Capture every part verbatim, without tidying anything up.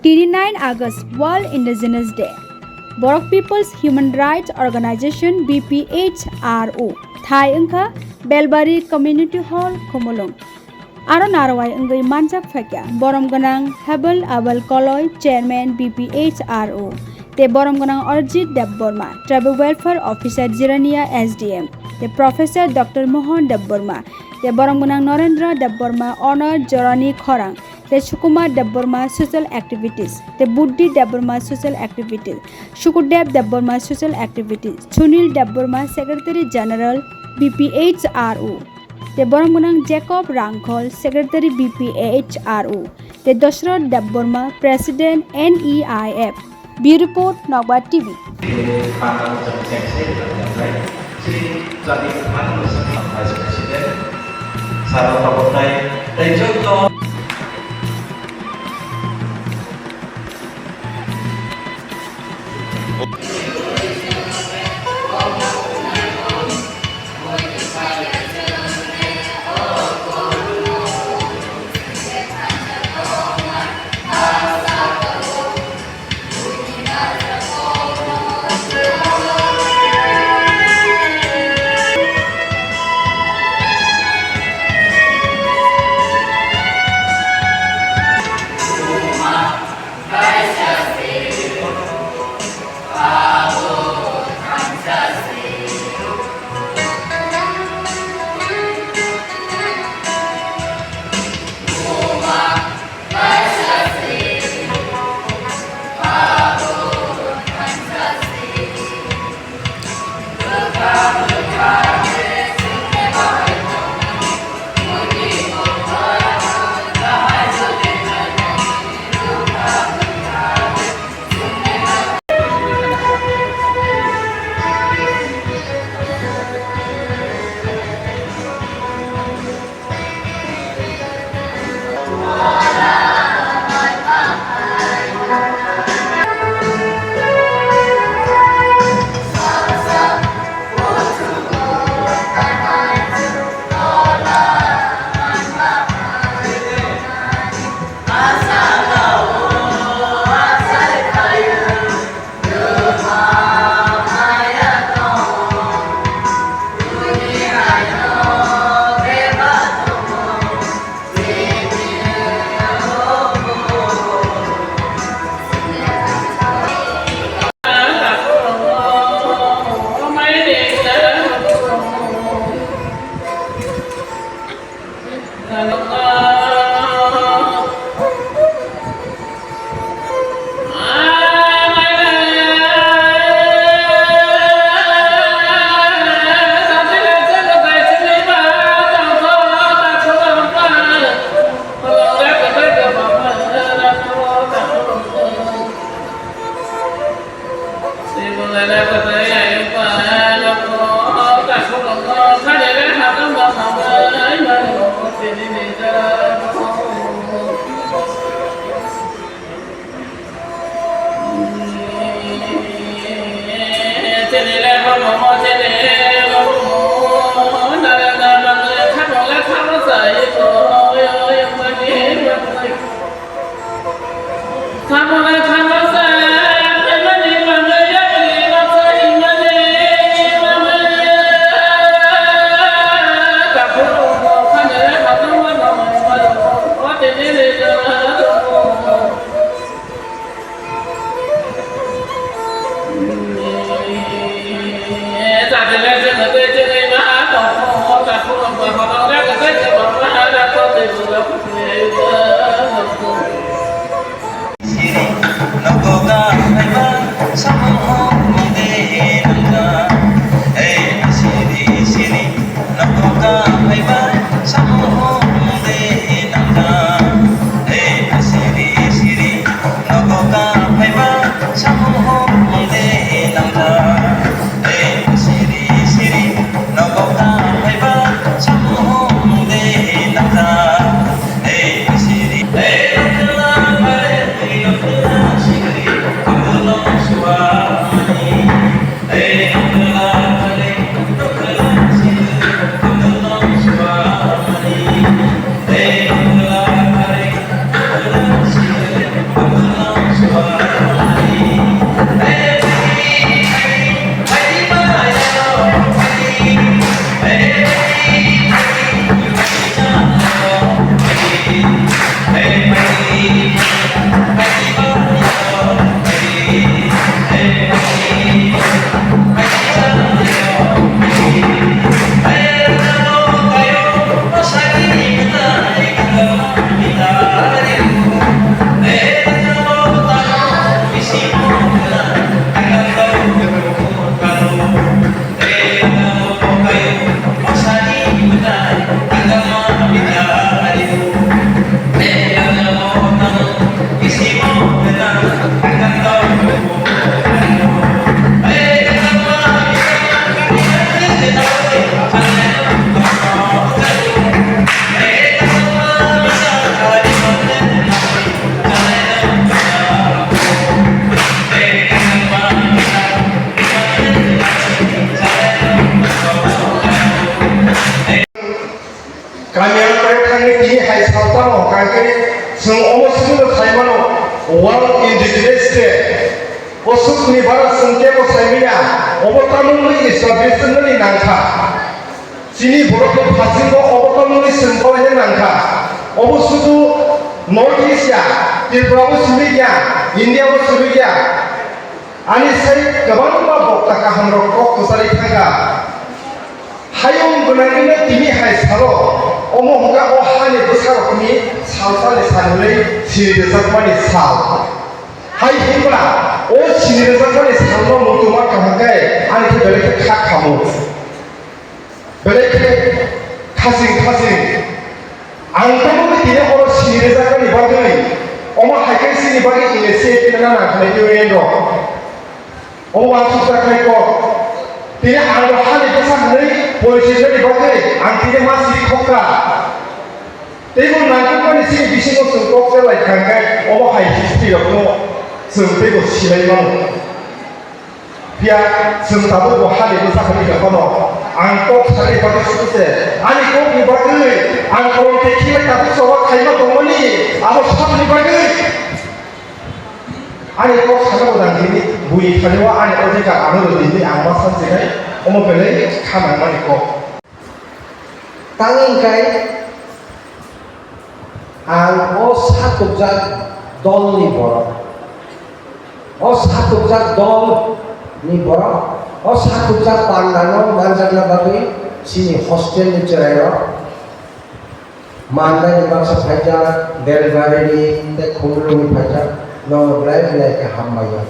Tini nine August World Indigenous Day. Borok People's Human Rights Organization, B P H R O, thai wngkha Belbari Community Hall, Khumulwng. Aro narwai wngwi manjak phaikha borom gwnang Habal Abal Koloi, Chairman, B P H R O, te borom gwnang Arjit Debbarma, Tribal Welfare Officer, Jirania S D M, te Professor Doctor Mohan Debbarma, te borom gwnang Narendra Debbarma, Honor Jorani Khorang, te Sukumar Debbarma, Social Activities, te Buddhi Debbarma, Social Activities, Sukudev Debbarma, Social Activities, Sunil Debbarma, Secretary General, B P H R O, te borom gwnang Jacob Rangkhol, Secretary, B P H R O, te Dashrath Debbarma, President, N E I F. Bureau Report, Nokbar T V. Kami ang kore thangwi tini hai saltamo, kangkhe chwng omo swngno sai mano, World Indigenous Day. O swkni bara chwng kebo sai manya, obo tamungni establish wngnani nangkha. Chini borokni phasingo obo tamungni chwng kolaina nangkha. Obo sudu North East ya, Tripura bo simi ya, India bo simi ya. Ani sai kwbangma bokta kahamrok kok kwcharwi thangkha. Hayung gwnangwino tini hai salo, omo hwnkha o hani bwsarokni salsani sanwlwi sini rwjakmani sal. Hai hwnba o sini rwjakmani salno muchungma kaham khe ani khe belai khe kha khamu. Belai khe khasing khasing. Ang tamo khe tini oro sini rwjakmani bagwi, omo hai khe chini bagwi initiative nana nangkha union rok. Omo wansukjaknai kok. Tini ang bo hani bwsa hwnwi poichwijani bagwi ang tini ma siri khokha. Teibo nangkukmani chini bisingo chwng kok chelai thangkhe omo hai history rokno chwng teibo silai mano. Phiya chwng tabukbo hani bwsa hwnwi tongphano ang kok sanani bagwi sukse ani kokni bagwi ang kolom khe khilai tabuk choba khaima tongmani abo sakni bagwi. Ani kok sana bo dang tini, buini thani o ani odhikar ano rw tini, ang ma sansinai, omo belai kha nangmani kok. Tangwi hwnkhe ang o sakukjak dolni borok, o sakukjak dolni borok, o sakukjak pandano manjakna bagwi chini hostelni chwrairok, Mandai ni baksa phaijak, Delgari ni tei Khumulwng ni phaijak, nono belai belai khe hambai ya.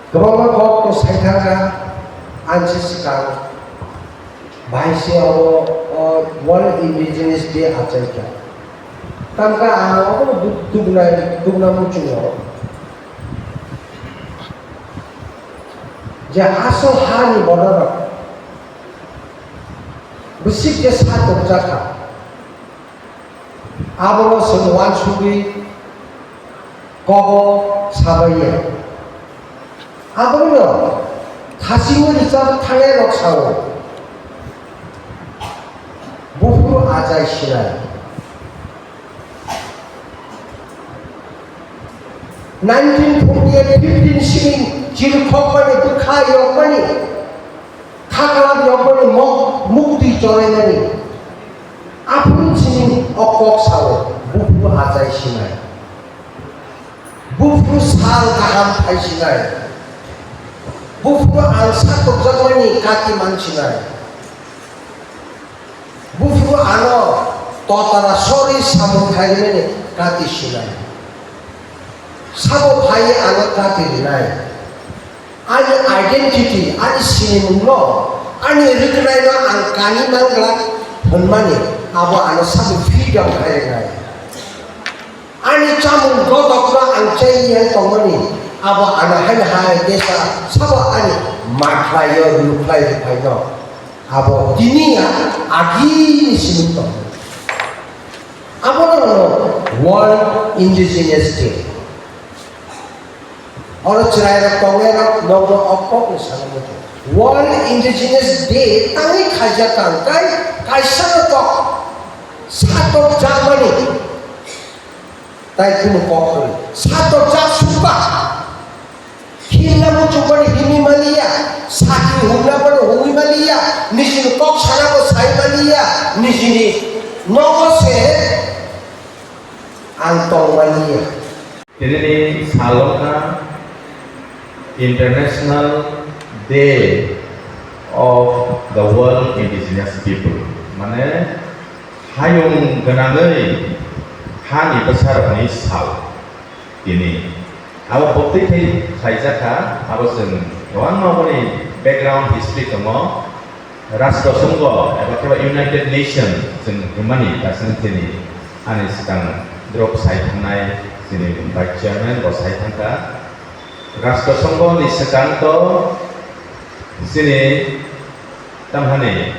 Kwbangma kok to sai thangkha, ani se swkang bai se abo, o World Indigenous Day achaikha. Tamkhe ang obono duk-, duknai, dukna muchungo je asol hani bororok Bwswk khe sa tokjakha, abono chwng uansugwi kobo sabaiya. Abono thachingwi rwchap thangnairok sao, buphuru achai sinai. Nineteen forty-eight fifteen simi chirikhokmani, bwkha yokmani, khaklap yokmani, mok-, mukti choraimani. Aphuru chini o kok sao, buphuru achai sinai. Buphuru sal kaham phai sinai. Buphuru ang sa tokjakmani kati man sinai. Buphuru ano totara sori samung khaimani kati sinai. Sabo phai ano kati rinai. Ani identity, ani sinimungno, ani rwknaino ang kani manglak hwnmani abo ano sabo freedom khai rinai. Ani chamung godokno ang chai ya tongmani, abo ano haino hai tesa sabo ani makhlaio, nukhlai rwphaino. Abo tini ya agini simi tong. Abono World Indigenous Day. Oro chwrairok tongnairok nokno o kokno sana muchung. World Indigenous Day tangwi khaijak kang kai kaisa no kok. Satok jakmani. Tai kunu kok kwrwi. Satok jak sukha. Hinna muchungmani himwi maliya. Saki humna mani humwi maliya. Nijini kok sana bo sai maliya. Nijini nogo se ang tong maliya. Tinini sal wngkha International Day of the World Indigenous People, mane hayung gwnangwi hani bwsarokni sal. Tini abo bwtwi khe khlaijak kha, abo chwng kwbangma aboni background history tongo. Rashtra Songho eba khe ba United Nation chwng hwnmani kaisa chini ani swkang Drop sai thangnai chini vice chairman bo sai thangkha. Rashtra Sangha ni swkang to chini tamhani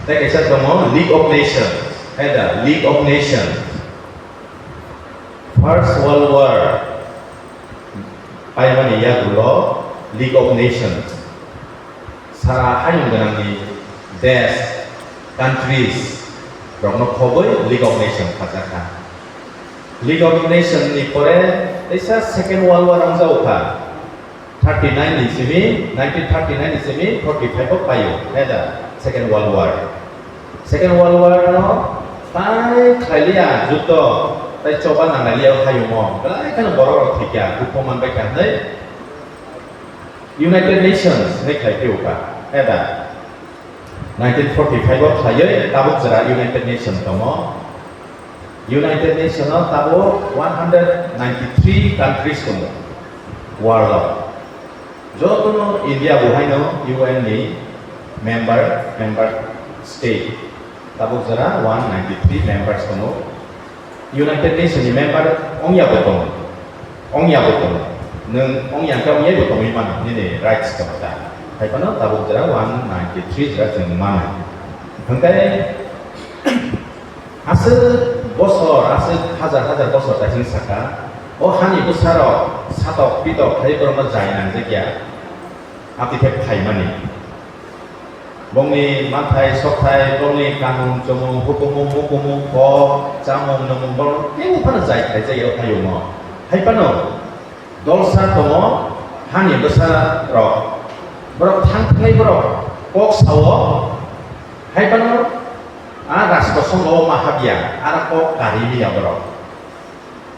tei kaisa tongo League of Nations, hai da, League of Nations. First World War paimani yagulo League of Nations. Sara hayung gwnangni desh, countries rokno khobwi League of Nations khajakha. League of Nations ni pore teisa Second World War wngjago kha. Thirty nine ni simi, nineteen thirty nine ni simi forty five o paio, hai da, Second World War. Second World War no tai khlailiya juddo, tai choba nanglailiya hayungo, belai kheno borok rok thikya, dukhu manbaikha hinwi United Nations hinwi khlai phiyokha, hai da. Nineteen forty five o khlaiwi tabuk jora United Nations tongo. United Nations o tabuk one hundred ninety three countries tongo world o. Jotono India bo haino U N ni member, member state. Tabuk jora one ninety three members tongo. United Nations ni member ongya bo tongo. Ongya bo tongo. Nwng ongya khe ongya bo tongwi mano, nini rights tongo ta. Hai phano tabuk jora one ninety three jora chwng mano. Hwnkhe aswk bosor, aswk hajar hajar bosor daising saka, o hani bwsarok satok pitok khai borokno jai nangjakya, aboni khe phaimani. Bongni manthai sokthai, bongni kanmung chumung, hukumu mukumu, kok, chamung nwngmung, borok teibo phano jai khaijak ya hayungo. Hai phano dolsa tongo, hani bwsa rok. Borok thang thangwi borok kok sao, hai phano a Rashtra Sangha o ma habya, aro kok kari liya borok.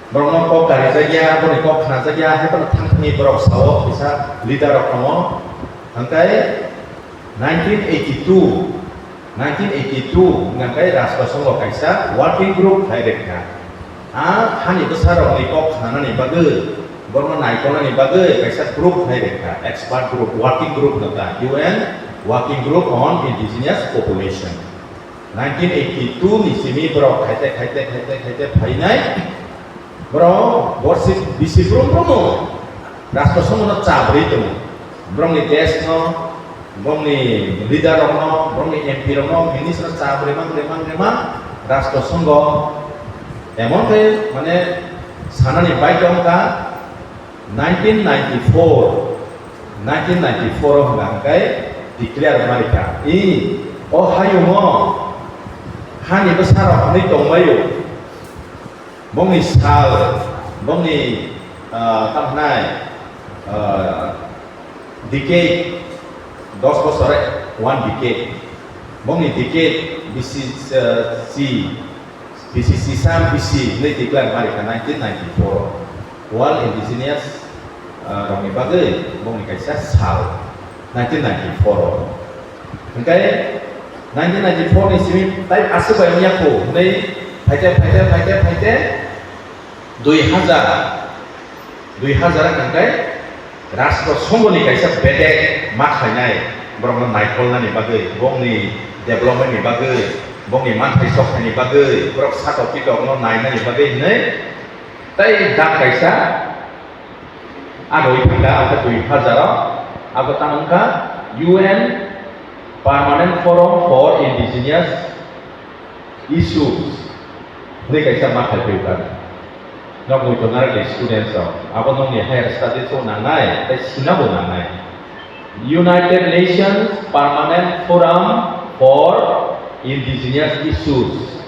Borokno kok karijakya, boni kok khnajakya, hai phano thang thangwi borok sao, kisa leader rok tongo. Hwnkhe nineteen eighty two, nineteen eighty two hwnkhe Rashtra Sangha kaisa working group khai rwkha. A hani bwsarokni kok khnanani bagwi, borokno naikolnani bagwi kaisa group khai rwkha, expert group, working group hwnkha, U N Working Group on Indigenous Population. Nineteen eighty two ni simi borok khaite, khaite, khaite, khaite phainai. Borok borsi bisi brum brumo Rashtra Sangha no chabrwi tongo. Borokni desh no, borokni leader rok no, borokni M P rok no, minister no chabrwi mang, mang, mang, mang, Rashtra Sangha emon khe mane sanani baidhyo wngkha. Nineteen ninety four, nineteen ninety four o hwnka hwnkhe declare wngma rikha. I, o hayungo hani bwsarok hwnwi tongbaio. Bongni sal, bongni, ah, tamo hwnai, ah, decade, dos bosor one decade. Bongni decade bisi, ah, si, bisi sisa bisi hinwi declare wngma rikha nineteen ninety four o. World Indigenous, ah, rokni bagwi bongni kaisa sal nineteen ninety four o. Hwnkhe nineteen ninety four ni simi tai aswk bai wngya kho hinwi phaite, phaite, phaite, phaite dui hazar, dui hazar hwnkhe Rashtra Sangha ni kaisa bedek ma khlainai, borokno naikolnani bagwi, bongni development ni bagwi, bongni manthai sokthai ni bagwi, borok satok pitok no nainani bagwi hinwi tei dak kaisa aro wngkha, abo dui hazar o, abo tamo wngkha U N Permanent Forum for Indigenous Issues hinwi kaisa ma khai phiyok kha. Nokmui tongnai students rok, abo nokni higher studies o nangnai tei sina bo nangnai. United Nations Permanent Forum for Indigenous Issues.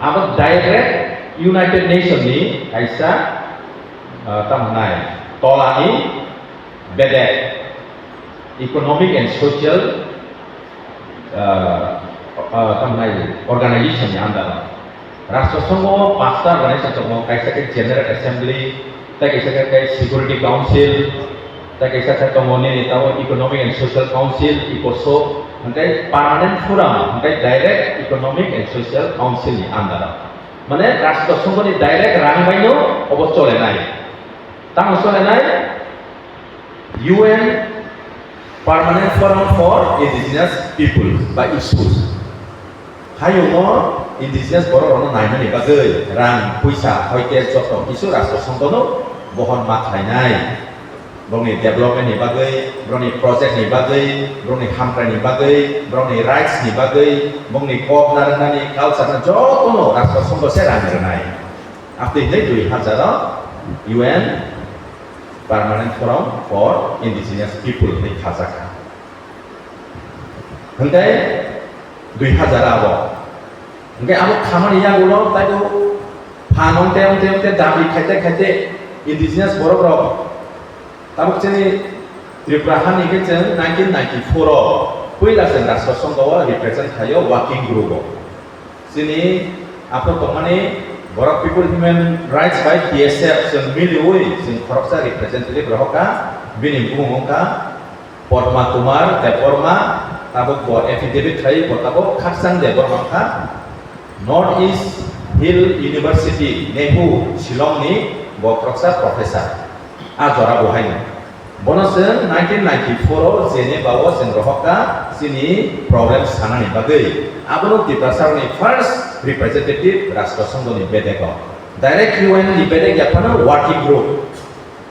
Abo direct United Nations ni kaisa, ah, tamo hwnai, tolani bedek economic and social, ah, ah, tamo hwnai organization ni under o. Rashtra Sangha o pasta organization tongo, kaisa khe General Assembly, tei kaisa khe, khe Security Council, tei kaisa khe tongo nini tamo Economic and Social Council, ECOSOC, hwnkhe Permanent Forum, hwnkhe direct Economic and Social Council ni under o. Mane Rashtra Sangha ni direct rang bai no obo cholenai. Tamo cholenai? U N Permanent Forum for Indigenous People ba issues. Hayungo Indigenous borok rokno naimani bagwi rang, puisa, hoite joto kisu Rashtra Songho no bohon ma khlainai. Borokni development ni bagwi, borokni project ni bagwi, borokni hamkrai ni bagwi, borokni rights ni bagwi, borokni kok narwknani culture no joto no Rashtra Songho se rang rwnai. Abtwi hinwi dui hazar o U N Permanent Forum for Indigenous People hinwi khajak kha. Hwnkhe dui hazar abo. Hwnkhe abo khamani yagulo taibo phan ongte ongte ongte dabi khaite khaite indigenous borok rok. Tabuk chini Tripura hani khe chwng nineteen ninety-four o puila chwng Rashtra Songho o represent khaio working group o. Chini aphuru tongmani Borok People Human Rights bai B S F chwng miliwi chwng khoroksa representative rohor kha, bini bumung wngkha Padma Kumar Debbarma, tabuk bo affidavit khai bo tabuk Khakchang Debbarma wngkha, North East Hill University, Nehu, Shillong ni bo khoroksa professor. A jora bo haino. Bono chwng nineteen ninety-four o Geneva o chwng rohor kha chini problem sanani bagwi. Abono Tiprasa rokni first representative Rashtra Songho ni bedek o. Direct U N ni bedek ya phano working group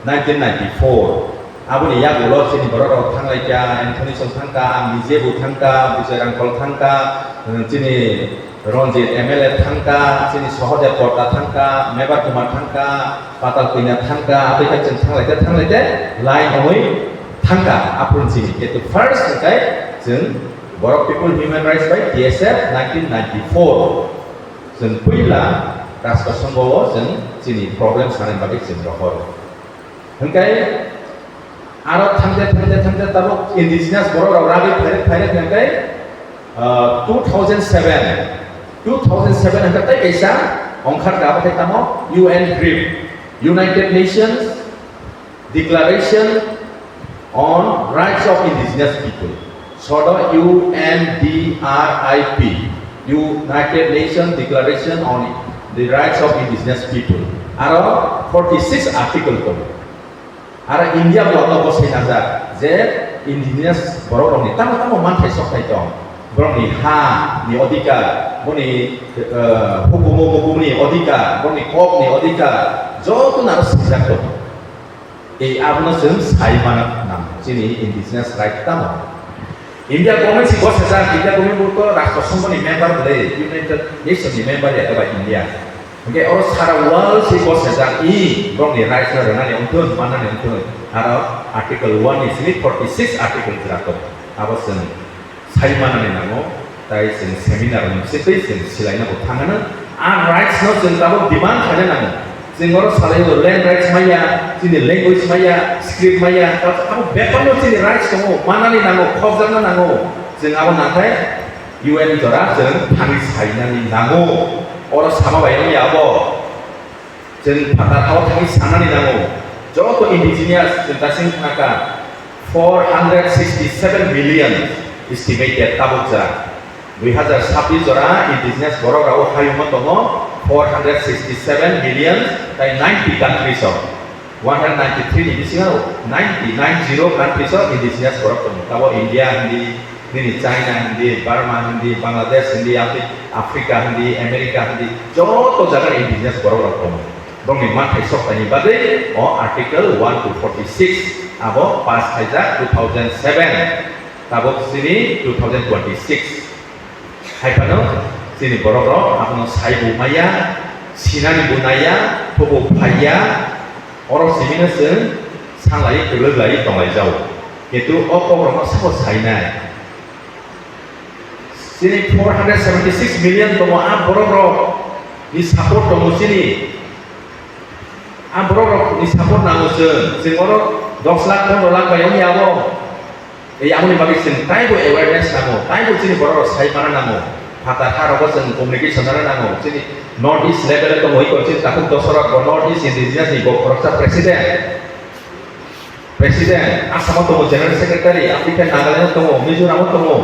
nineteen ninety-four. Aboni yagulo chini borok rok thanglai kha, Anthony Song thang kha, ang nije bo thang kha, Bijoy Rangkhol thang kha, chini Ranjit M L A thangkha, chini Sahadev Porta thangkha, Mebar Kumar thangkha, Patal Punya thangkha, aboni khe chwng thanglaite thanglaite line wngwi thangkha aphuru chini. Kintu first hwnkhe chwng Borok People Human Rights bai T S F nineteen ninety-four chwng puila Rashtra Songho o chwng chini problem sanani bagwi chwng rohoro. Hwnkhe aro thangde thangde thangde tabuk indigenous borok rok ragwi phairwk phairwk hwnkhe, ah, two thousand seven, two thousand seven hwnkhe tei kaisa ongkha kha, abo khe tamo U N DRIP, United Nations Declaration on Rights of Indigenous People. Sodo U N D R I P, United Nations Declaration on the Rights of Indigenous People. Aro forty six article tongo. Aro India block no bwsai najak je indigenous borok rokni tamo tamo manthai sokthai tong. Borokni ha ni odhikar, boni, eh, hukumu mukumu ni odhikar, boni kok ni odhikar, joto no aro swijak tongo. Tei abono chwng sai mana nango, chini indigenous right tamo. India government si bosajak, India government bo to Rashtra Songho ni member bwle, United Nation ni member ya eba India. Hwnkhe oro sara world si bosajak, i borokni rights no rwnani wngthun, mannani wngthun. Aro article one ni simi forty six article jora tongo. Abo chwng sai manani nango, tai chwng seminar mungsi twi chwng silaina bo thangano. A rights no chwng tabuk demand khaina nango. Chwng oro salai o land rights maya, chini language maya, script maya, tabuk abo bepar no chini rights tongo, manani nango, khokjakna nango. Chwng abo nathai U N jora chwng thangwi sainani nango. Oro sama bai wngya abo. Chwng phatar hao thangwi sanani nango, joto indigenous chwng daising khna kha, four hundred sixty seven million estimated tabuk jora. Dui hazar sabbish jora indigenous borok rao hayungma tongo four hundred sixty seven million, tai ninety countries o, one hundred ninety three ni bisingo ninety, nine zero countries o indigenous borok tongo. Tabo India hindi, nini China hindi, Burma hindi, Bangladesh hindi, Afri-, Africa hindi, America hindi, joto jaga ni indigenous borok rok tongo. Borokni manthai sokthai ni bagwi o article one to forty six abo pass khaijak two thousand seven, tabuk chini two thousand twenty six. Hai phano chini borok rok abono sai bo maya, sinani bo naiya, thubo phaiya, oro simi no chwng sanglai kwlwk lai tonglai jao. Kintu o kok rok no sabo sainai. Chini four hundred seventy six million tongo, a borok rok ni support tongo chini. A borok rok ni support nango chwng. Chwng oro dos lakh pondro lakh bai wngya abo. Ei aboni bagwi chwng taibo awareness nango, taibo chini borok rok sai mana nango. Phatar ha rogo chwng communication rwna nango. Chini North East level o tongo, iko chini takhuk dosorok bo North East Indigenous ni bo khoroksa president. President, Assam o tongo General Secretary, Africa, Nagaland o tongo, Mizoram o tongo.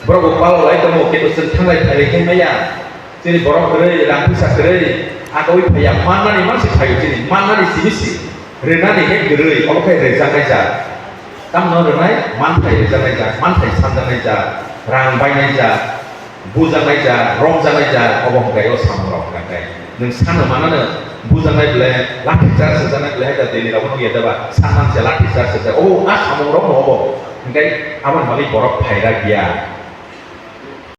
Borok bo palo lai tongo, kintu chwng thanglai phailai khe maya. Chini borok kwrwi, rang puisa kwrwi, agawi phaiya, mannani mansi phaio chini, mannani simi si. Rwnani khe kwrwi, obo khe rwjaknai jat. Tamno rwnai, manthai rwjaknai jat, manthai sanjaknai jat, rang bainai jat. Bujaknai ja, romjaknai ja, obo hwnkhe o samung rok hwnkhe. Nwng sano manano bujaknai ble, lathi charge rwjaknai ble, hai da Delhi rok nukya da ba, sanman se lathi charge rwjak. Obo a samung rok no obo. Hwnkhe aboni bagwi borok phaira giya.